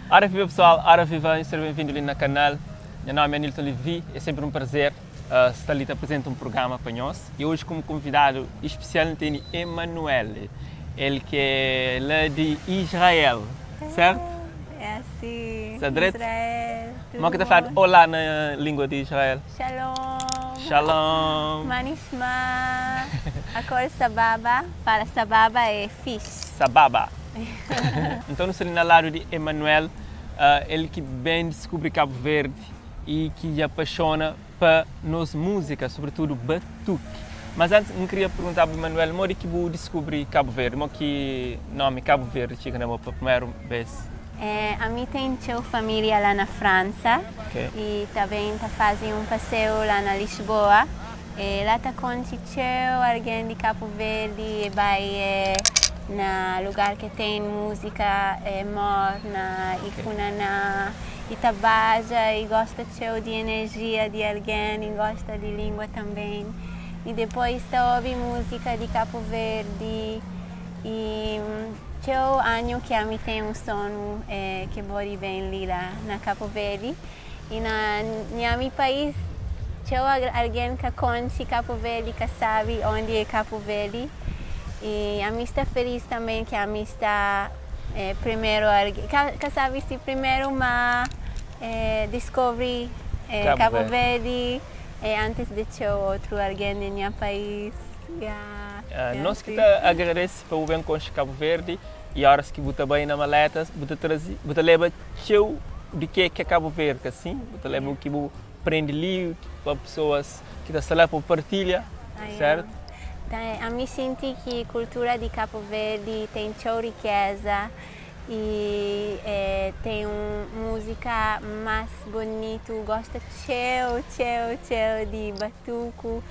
Ora viva pessoal, ora viva, seja bem-vindo ali na canal. Meu nome é Nilton Levi, é sempre um prazer estar ali te apresento um programa para nós. E hoje como convidado especial tem Emanuel, ele que é lá de Israel, certo? É assim. Está direito? Israel. Tudo Como é que tá falando bom? olá na língua de Israel? Shalom. Shalom. מה נשמע? הכל סבבה? Fala סבבה é fixe. Sababa. Então, nós ali lado de Emanuel, ele que bem descobre Cabo Verde e que apaixona para nos música, sobretudo batuque. Mas antes, eu queria perguntar para Emanuel, como é que você descobre Cabo Verde? Como é que nome Cabo Verde chega na pela primeira vez? É, a mim tem teu família lá na França e também tá fazendo um passeio lá na Lisboa. É, lá tá conte teu alguém de Cabo Verde e vai na lugar que tem música morna e funaná e tabaja e gosta teu de energia de alguém e gosta de língua também. E depois tá ouve música de Cabo Verde e teu ano que a mim tem um sono que vou bem ali lá na Cabo Verde e na meu país teu alguém que conhece Cabo Verde que sabe onde é Cabo Verde e a mim está feliz também que a mim está primeiro que, que sabe se primeiro mas descobre Cabo Cabo Verde. Verde antes de ter outro alguém em meu país. Yeah, é Nós que assim. te agradece pelo bem com Cabo Verde e horas que você bem na maleta, você trazer, você leva teu de que é Cabo Verde, assim, você leva o que você aprende ali para pessoas que estão lá para partilha, certo? Tá, a mim senti que a cultura de Cabo Verde tem teu riqueza e tem uma música mais bonita, gosta tcheu, tcheu, tcheu de batuco.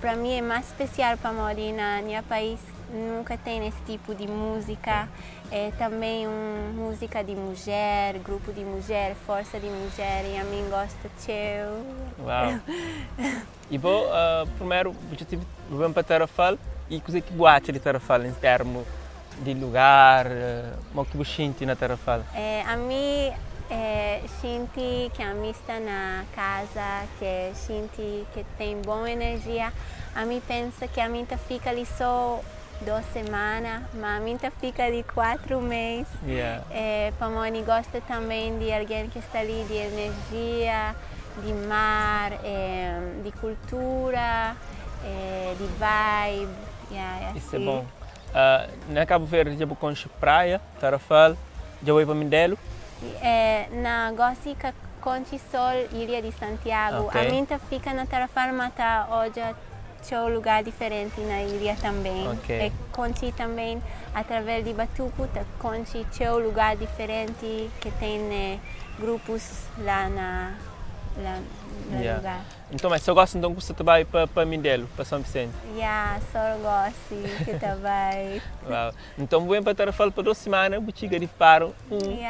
Para mim é mais especial para morar na meu país, nunca tem esse tipo de música. É também uma música de mulher, grupo de mulher, força de mulher, e a mim gosta tcheu. Uau! E bom, primeiro, eu tive bem para Tarrafal e coisa que você acha de Tarrafal em termos de lugar, o que você sente na Tarrafal? A mim senti que a mim está na casa, que senti que tem boa energia. A mim pensa que a mim tá fica ali só 2 semanas, mas a mim tá fica ali 4 meses. Pamoni gosta também de alguém que está ali de energia, de mar, de cultura, de vibe. Yeah, é Isso é assim. bom. Na Cabo Verde já vou praia, Tarrafal, já vou para Mindelo. Na gosto que conte sol Ilha de Santiago. A mim tá fica na Tarrafal, mas tá hoje tinha um lugar diferente na ilha também. E conte também através de Batuco, tá conte tinha um lugar diferente que tem grupos lá na lugar. Então, mas só gosto então que você vai para Mindelo, para São Vicente? Yeah, só gosto que também. Uau. Então, vou para Tarrafal para 2 semanas, vou chegar de paro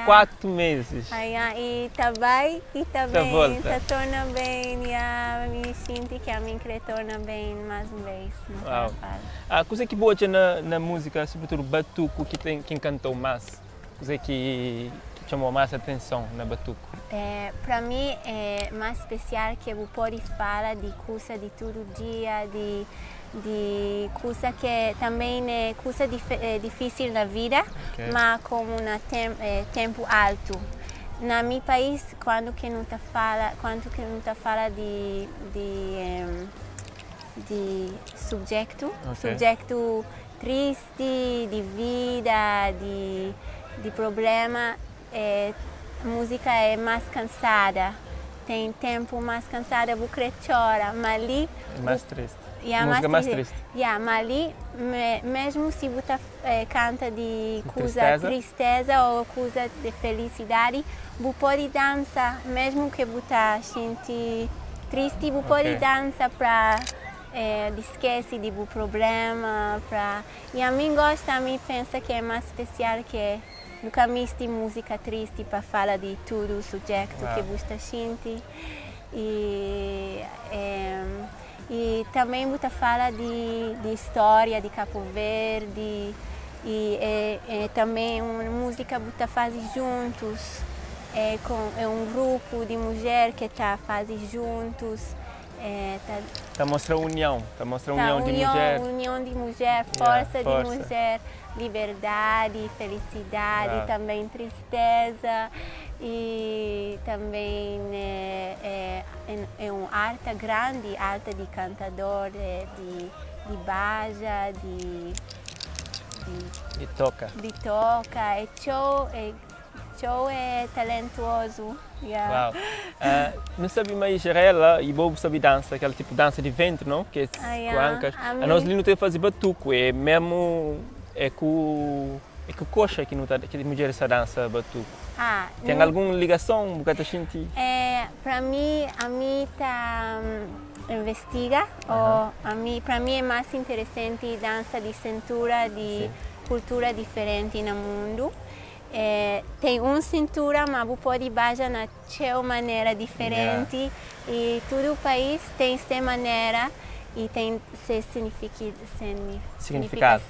4 meses. E tá bem, e tá Tá bem, volta. tá torna bem, yeah, me sinto que a mim retorna bem mais uma vez no Uau. Tarrafal. A coisa que boa na música, sobretudo batuco, que tem que encantou mais, coisa que chamou mais atenção na batuco? Para mim é mais especial que o pode falar de coisa de todo dia, de coisa que também é coisa difícil na vida, mas como na tempo alto. Na meu país, quando que não tá fala, quando que não tá fala de subjecto, subjecto triste, de vida, de problema, a música é mais cansada, tem tempo mais cansada, vou crer chora, mas ali É mais triste. Yeah, música mais mais triste. triste. Yeah, mas ali, mesmo se você canta de coisa Tristeza. tristeza ou coisa de felicidade, você pode dançar, mesmo que você sente triste, você pode dançar pra esquecer de um problema, pra... E a mim gosta, a mim pensa que é mais especial que nunca me de música triste pra falar de tudo o sujeito que você sente. E também você fala de história de Cabo Verde e também uma música que você faz juntos. É com é um grupo de mulher que tá faze juntos, é, tá Ta mostra união, ta mostra união de mulher. União de mulher, força de mulher, liberdade, felicidade, também tristeza e também é, é, é, é um arte grande, arte de cantador, de, de baja, de, de, de toca. De toca, é show, é, show é talentoso. Yeah. Uau. Não sabe mais Israel e bobo sabe dança, aquele tipo de dança de ventre, não? Que é ah, yeah. com ancas. A nós ali não tem que fazer batuco, é mesmo é com é com coxa que não tá que mulher essa dança batuco. Ah, tem não, alguma ligação, um bocado gente? É, para mim, a mim tá investiga, ou a mim, para mim é mais interessante dança de cintura de Sim. cultura diferente no mundo. É, tem um cintura, mas pode baixar na sua maneira diferente e todo o país tem sua maneira e tem seu significado.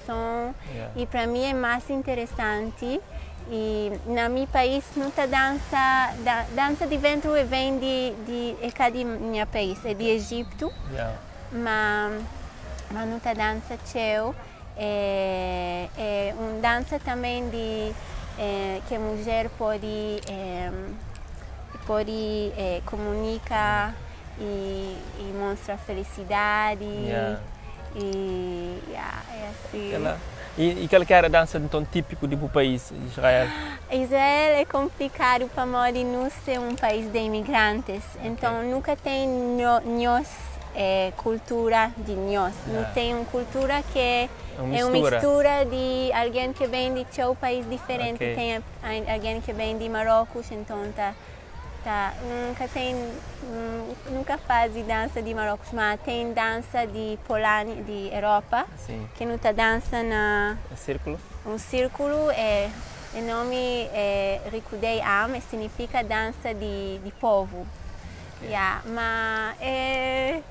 E para mim é mais interessante. E no meu país muita dança, da, dança de ventre vem de é cá de meu país, é de Egito. Mas muita dança tcheu é, é uma dança também de é, que a mulher pode é, pode é, comunicar e, e mostra felicidade e yeah, é assim. Ela, e, e qual que era a dança então típico do país, Israel? Israel é complicado para nós ser um país de imigrantes, então nunca tem nós é, cultura de nós. Não tem uma cultura que é uma é uma mistura. mistura de alguém que vem de seu país diferente, tem alguém que vem de Marrocos, então tá, tá nunca tem nunca faz dança de Marrocos, mas tem dança de Polônia, de Europa, que não tá dança na Um círculo? Um círculo é o nome é Rikudei Am, significa dança de povo. Yeah, mas é,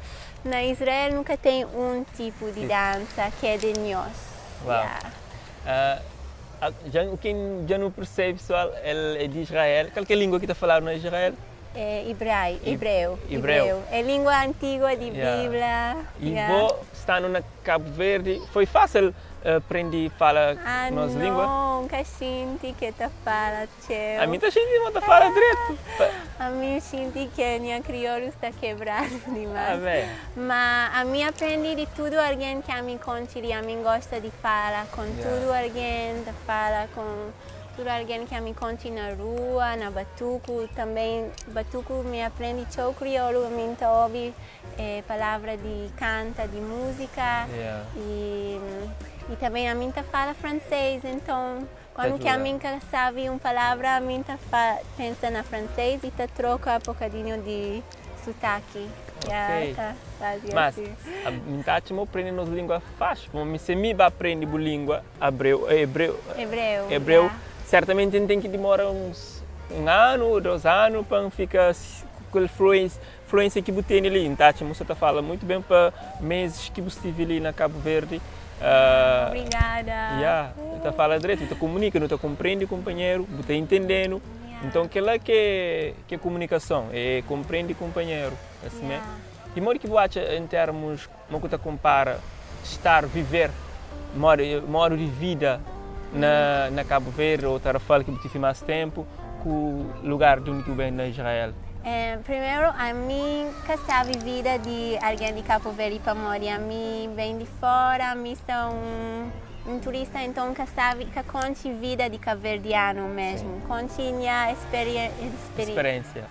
na Israel nunca tem um tipo de dança que é de nós. Uau. Yeah. Já, quem já não percebe, pessoal, ele é de Israel. Qual que é a língua que está falando na Israel? É hebraico, hebreu, hebreu. Hebreu. É língua antiga de Bíblia. E vou estando na Cabo Verde, foi fácil aprender a falar nossa língua? Não, que gente que tá fala tcheu. A mim tá gente não tá fala direito. A mim senti que minha crioulo está quebrado demais. Ah, bem. Mas a mim aprendi de tudo alguém que a mim conte e a mim gosta de falar com tudo alguém, de fala com tudo alguém que a mim conte na rua, na batuco, também batuco me aprende tchau crioulo, a mim tá ouve palavra de canta, de música. E, e também a mim tá fala francês, então quando que a mim sabe uma palavra, a mim tá pensa na francês e tá troca um bocadinho de sotaque. Yeah, tá, Mas assim. A mim tá te aprendendo nossa língua fácil. Mas se me vai aprender a língua hebreu, hebreu, hebreu, hebreu, certamente tem que demorar uns um ano, 2 anos para ficar com a fluência, fluência que você tem ali. Então, você tá fala muito bem para meses que você estive ali na Cabo Verde. Obrigada. Yeah, tá fala direito, tá comunica, não tá compreende companheiro, tá entendendo. Então, aquela que é comunicação, é compreende companheiro, assim mesmo. E modo que você acha em termos, como que você compara estar, viver, modo, modo de vida na, na Cabo Verde ou Tarrafal, que você tive mais tempo, com o lugar de onde tu vem na Israel? É, primeiro, a mim que sabe vida de alguém de Cabo Verde para morar, a mim vem de fora, a mim sou um turista, então que sabe que conte vida de cabo-verdiano mesmo, conte minha experiência. Experiência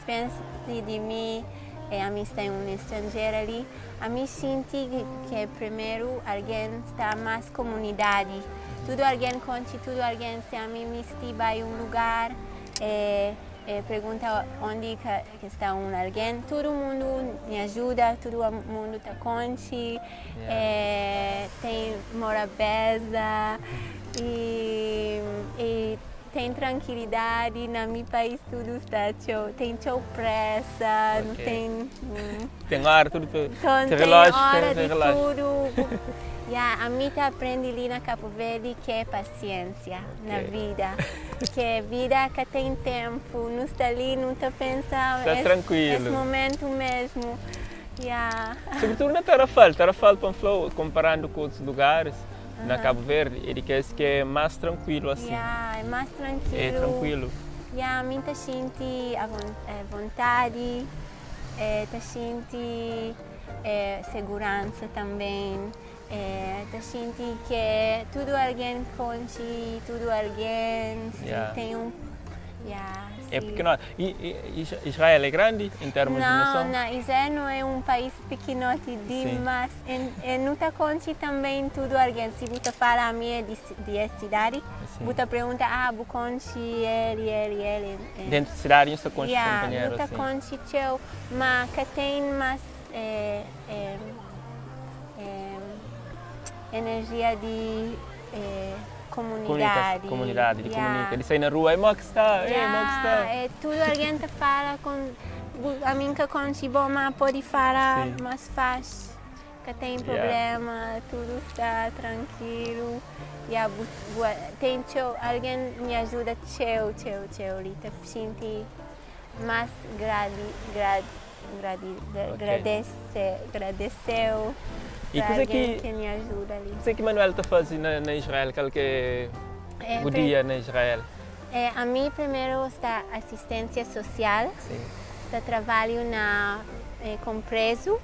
de mim, é, a mim está um estrangeiro ali, a mim senti que primeiro alguém está mais comunidade, tudo alguém conte, tudo alguém se a mim me estiva em um lugar, é, é, pergunta onde que está um alguém, todo mundo me ajuda, todo mundo tá conte, é, tem morabeza e, e Tem trankilidadi na mi pais tudu sta txeu tem txeu pressa nu tem Tem hora tudu pa Tem tem relógio hora tem di relógio tudu ya ami ta aprendi li na Cabo Verde ke é pasiensia na vida ke vida ka tem tempu nu sta li nu ta pensa Sta es trankuilu momentu mesmu ya. Sobretudu na Tarrafal, Tarrafal pa N fla-u konparandu ku otus lugaris na Cabo Verde é di kes ki é más trankuilu asin. Ya, é más trankilu. É trankuilu. Ya, mi ta xinti avontadi, ta xinti seguransa tanben, ta xinti ke tudu algen konxe tudu algen, si ten un. Ya, É pikinoti. I Israel é grandi en termus di nason? Nau, nau, Israel no é un país pikinoti dimas. E nu ta konxe tanben tudu algen. Si bu ta fala ami é di es sidadi, bu ta pergunta, ah, bu konxe el, el, el, el. Dentu di sidadi nhos ta konxe kunpanheru Ya, nu ta konxe txeu, ma ka ten mas enerjia di komunidadi. Komunidadi, di komunika, di sai na rua, ei mo ki sta, ei mo ki sta. Ya, tudu algen ta fala ku ami N ka konxe bo, ma pode fala mas faxi, ka ten problema, tudu sta trankilu. Ya, bu ten txeu, algen mi ajuda txeu, txeu, txeu li, ta xinti mas gradi, gradi. Gradeseu pa algen ki mi ajuda li. Kuzê ki Manuel ta faze na Israel? Kal ki é bu dia na Israel? Ami primeru sta asistênsia sosial, ta trabalhu na com prezu,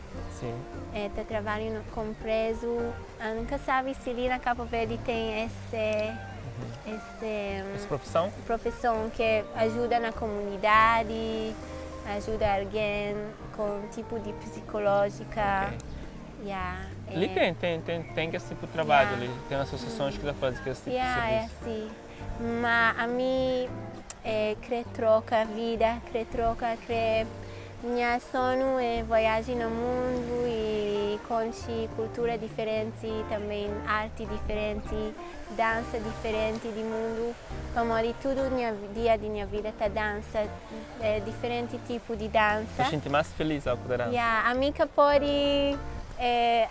ta trabalhu na com prezu. N ka sabe si li na Cabo Verde ten ese profison profison ki ajuda na komunidadi, ajuda algen ku tipu di psikolójika. Ya. Li ten, ten, ten, ten kes tipu di trabadju li. Ten asosiasons ki ta faze kes tipu di Ya, é sirvisu. asi. Ma ami krê troka vida, krê troka, krê Nha sonu é voiaji na mundu i konxi kultura diferenti, tanben arti diferenti, dansa diferenti di mundu, pamodi tudu nha dia di nha vida ta dansa diferenti tipu di dansa. Bu xinti más feliz óki bu ta dansa? Ya, ami ka podi,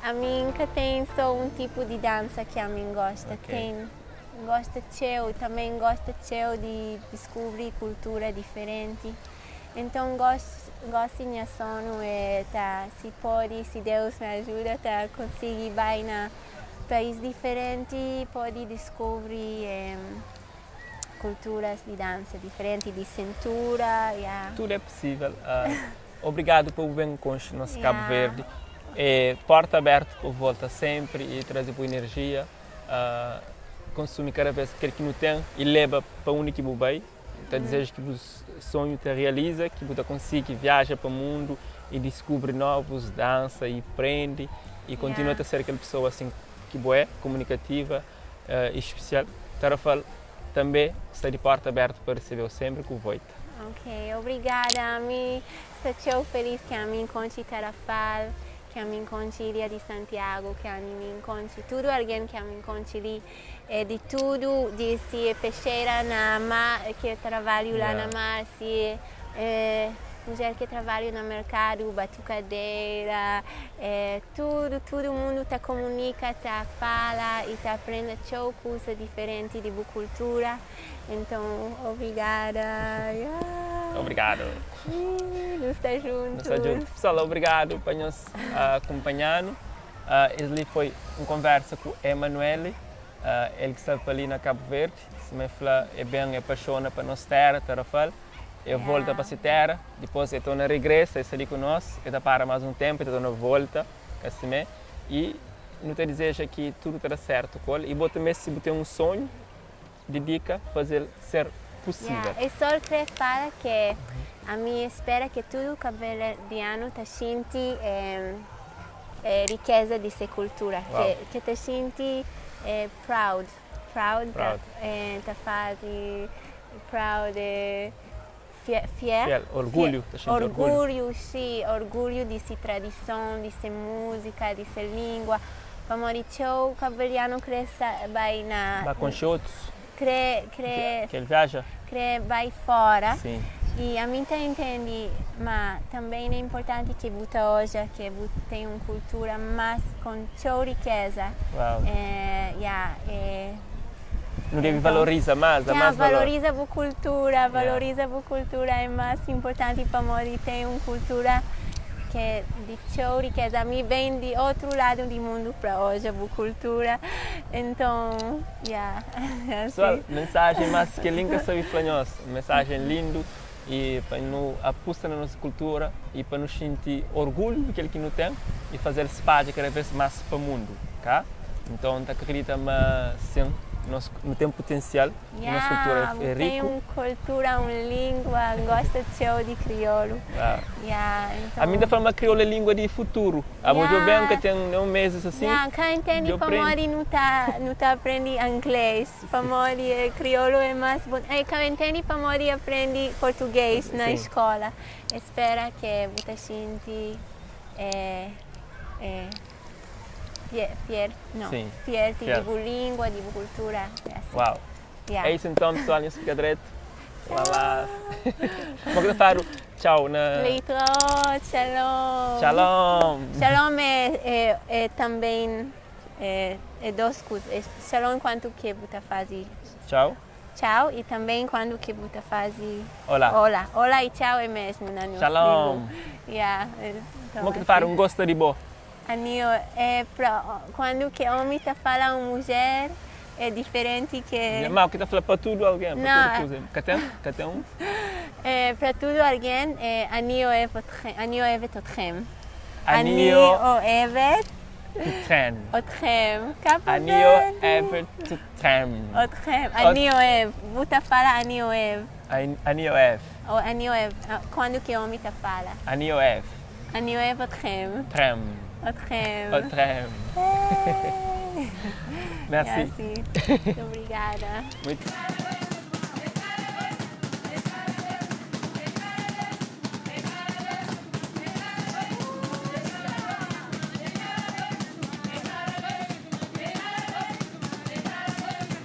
ami N ka ten so un tipu di dansa ki ami N gosta, ten, N gosta txeu, tanben N gosta txeu di diskubri kultura diferenti. Então gosi nha sonu é ta si podi si Deus me ajuda ta consigui bai na pais diferenti podi descubri culturas di dança diferenti di cintura ya. Tudo é possível obrigado pa bu ben conxe nos Cabo Verde porta aberto pa bu volta sempre e traze bu energia consumi cada vez kel ki nu ten e leba pa undi ki bu bai. Ta dizeja ki bu sonhu ta realiza, ki bu ta konsigi viaja pa mundu i diskubri novus dansa i prende i kontinua ta ser kel pesoa asin ki bu é, komunikativa i spesial. Tarrafal tanbe sta di porta abertu pa resebeu senpri ku voita. Ok, obrigada. Ami sta txeu feliz ki ami nkonxe Tarrafal, ki ami nkonxe Ilha di Santiago, ki ami nkonxe tudu algen ki ami nkonxe li. É di tudu, di si é pexera na mar, ki trabalhu la na mar, si é mudjer ki trabalhu na merkadu, batukadeira, tudu, tudu mundu ta komunika, ta fala i ta aprende txeu kuza diferenti di bu kultura. Enton, obrigada. Obrigadu. Nu sta juntu. Nu sta juntu. Pessoal, obrigadu pa nhos akunpanha-nu. Es li foi un konversa ku Emanuele, el ki sta pa li na Kabu Verdi. Sima el fla, e ben, e paxona pa nos tera, Tarrafal. E volta pa se tera, dipos e torna regresa, e sta li ku nos, e ta para mas un tenpu, e ta torna volta, ka simé. I nu ta dizeja ki tudu ta da sertu ku el. I bo tanbe, si bu ten un sonhu, didika faze-l ser pusível. E sol kre fala ke ami espera ke tudu kabuverdianu ta xinti rikeza di se kultura, ke ta xinti proud, proud ta fazi proud fier, orgulhu, ta xinti orgulhu, orgulhu, si, orgulhu di si tradison, di se múzika, di se língua, pamodi txeu kabuverdianu kre bai na. Ba konxe otus. Kre, kre. Ki el viaja? Kre bai fora. Sim. I ami ta intendi ma também é importanti ki bu ta odja ki bu ten un kultura mas kon txeu rikeza. Uau. É, ya, é. Nu debe valoriza mas, da mas valor. Valoriza bu kultura, valoriza bu kultura é mas importanti pamodi ten un kultura ki é di txeu rikeza. Ami ben di otru ladu di mundu pa odja bu kultura, enton ya, Pesoal, mensajen mas kel-li N ka sabe fla nhos. Un mensajen lindu i pa nu apusta na nos kultura i pa nu xinti orgulhu di kel ki nu ten i faze-l spadja kada vês más pa mundu, ka? Nton, N ta kridita ma sin, nos nu ten putensial i nos kultura Ya, é bu ten riku. un kultura, un língua, N gosta txeu di kriolu. Ya, Ami N ta nton. fla ma kriolu é língua di futuru. Abo djo ben ka ten nen meses asin. Ya, N ka ntende Djo prende. pamodi nu ta nu ta aprende anglês. Pamodi eh, kriolu é más bon. Eh, ka ntende pamodi aprendi português na Sim. escola. Espera ke bu ta xinti eh, eh, fie, fier, no, Sim, fierti di fiel. bu língua, di bu kultura. É assim. Uau. Yeah. É isso então, pessoal, nhos fika dretu. Lá lá. Como que ta fladu tchau na. Leitraot, shalom. Shalom. Shalom é, é, é também É, é dos kuzas. É shalom quando que bu ta faze. Tchau. Tchau e também quando que bu ta faze. Olá. Olá. Olá e tchau é mesmo na nos Shalom. língua. Yeah, então, Como que ta fala um gosta di bo? Ani é pra, quando que homem ta fala um mulher é diferente que. Ma o que ta fala pa tudo alguém, pa Não. tudo kuza. Ka ten? Ka ten um? É, pra tudo alguém é ani oev otchem. Ani oevet otchem. Ani Ani oevet otchem. otchem. Cabo Ani Verde. oevet otchem. Otchem. Ani oev. Bu ta fala ani oev. Ani oev. Ou ani oev. Quando que homem ta fala? Ani oev. Ani oev otchem. Trem. Otchem. Otchem. Hey. Merci. Merci. Obrigada. Muito.